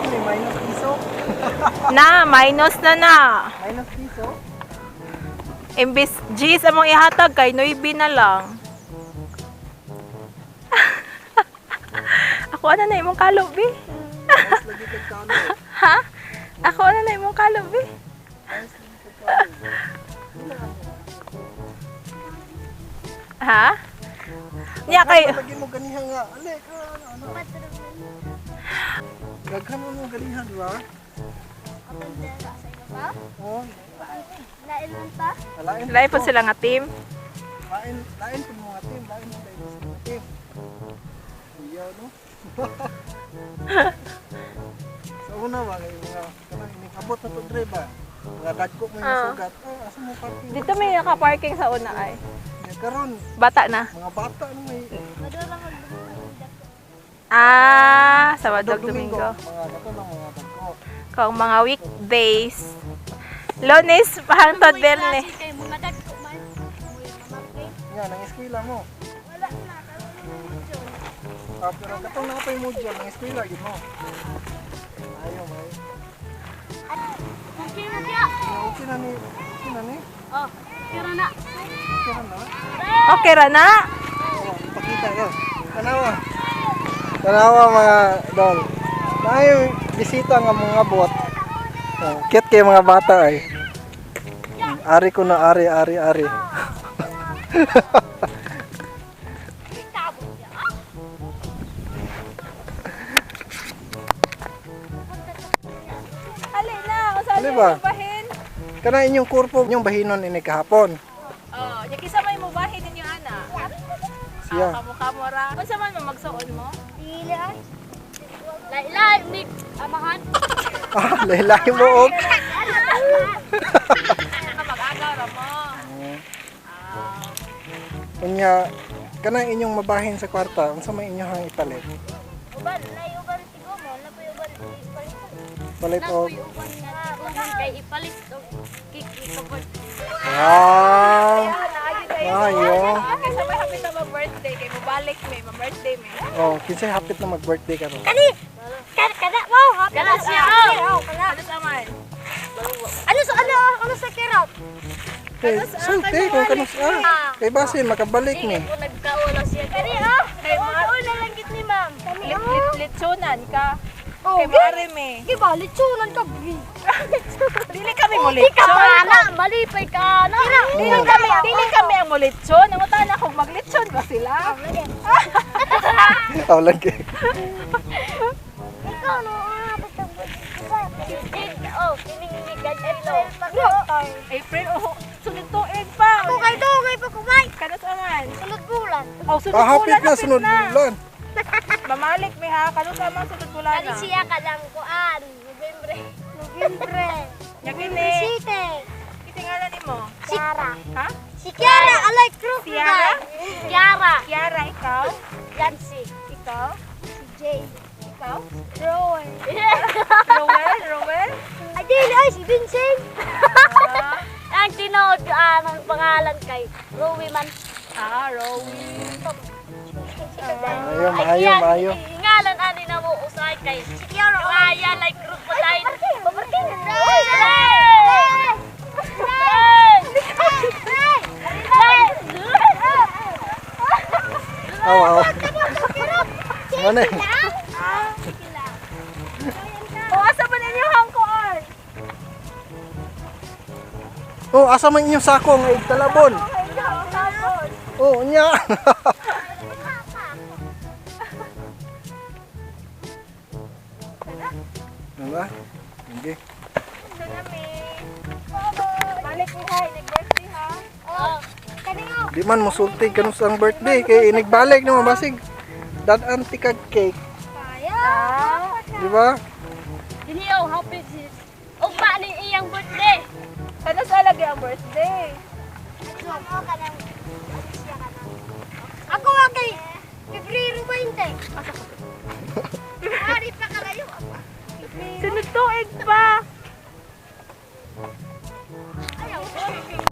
May minus piso? Na, minus na na. Minus piso? Imbis G's among ihatag kay 9 na lang. Ako ano na imong kalobi? Minus lagi kag kalo. Ha? Ako ano na imong kalobi? Minus lagi kag kalo. Ha? Niya kay Lagi mo ganihan nga. Ali ka ano ano. Daghan mo mo ganihan, di ba? Oh, Lain man ta? lain. Lain po sila nga team. Lain, lain po mga team, lain mo dahil sa mga team. Iyaw, no? Sa una ba, kay mga, kanang inikabot na to dre ba? Mga dagko mo yung sugat. Ah, asa mo parking? Dito may naka-parking sa una ay. Ya, karon, Bata na. mga bata no may Madura mag Ah, Sabado Domingo. Mga kato lang mga dagko. Kung mga weekdays. Lunes pa hangtod Biyernes. Kay mga dagko man. Muy pamangkin. Nga, nang eskwela mo. Wala na karon na mo. Ah, pero katong napay mo dyan, nang eskwela yun mo. Ayaw, may. Okay na siya. Okay na ni, okay na ni. Oh, kira na. Okay na na. Okay ra na. Oh, ipakita ko. Tanawa. Tanawa mga dol. Tayo bisita nga mga bot. Oh, cute kay mga bata ay. Ari ko na ari ari ari. Ali na, usa Ali ba? bahin. Kana inyong kurpo, inyong bahinon ini kahapon. Oh, nya kisa may mubahin ninyo ana. Siya. Ah, kamo-kamo ra. Unsa man mo magsuon mo? Dili ay. Lain-lain ni amahan. Ah, laylay mo og. Ka mag-agaw ra mo. Unya kana inyong mabahin sa kwarta, unsa may inyong ipalit? Uban, lay uban tigo mo, lapoy uban ipalit. Palit og. Lapoy uban nga tigo man kay ipalit og kikikabot. Wow. Naagi kayo. Ayo. Kaysa may hapit na mag-birthday kay mobalik may, ma-birthday may. Oh, kinsay hapit na mag-birthday karon. Kani. Kana kana wow, kana siya. Oh, kana. Ano sa man? Ano sa ano ano sa kirap? Kay sulti kung kanus ah. Kay basin makabalik ni. Ko nagkaula siya. Kani ah. Kay mga Una lang git ni ma'am. Kani lit lit litsunan ka. Oh, Kay mare me. Di ba litsunan ka? Bi. Dili kami mo Di ka litson. pa na, malipay ka na. Dili kami ang mo litson. Ang na kung maglitson ba sila? Aw lagi. Ikaw no, ah, basta oh, kining ni April pa April oh, sunod tuig pa. Ako kay dugay pa kumay. Kanus aman? Sunod bulan. Oh, sunod Ah, hapit bulan, na sunod bulan. Mamalik mi ha, kanus aman sunod bulan Kani na. siya ka lang kuan. Nobyembre. Nobyembre. Nya kini. Site. Kitingalan nimo? Kiara. Ha? Si Kiara, I like crocodile. Kiara? Kiara. Kiara, ikaw? Yancy. Ikaw? Si Jay. Ikaw? Rowan. Rowel? Rowel? Ay, dili, ay, si Vincent. Ah, Ang tinuod ang pangalan kay Rowie man. ah Rowie. Maayo, maayo, maayo. Ngalan ani na mo usay kay si Kiara. Kaya like crocodile. Aw, aw. Ano eh? O, asa ba ninyo hangkoan? Oh, asa man inyong sako nga igtalabon? Oh, unya. Ano ba? Hindi. Ito na, mi. Balik mi ha, nag-birthday ha. Di man mosulti kanus ang birthday kay inigbalik naman basig. Dad-an ti kag cake, Ah, di ba? Diniyo, happy sis. Ugma ni iyang birthday. Kano sa lagi ang birthday? Ako 20. Ari pa kalayo. Sunod tuig pa.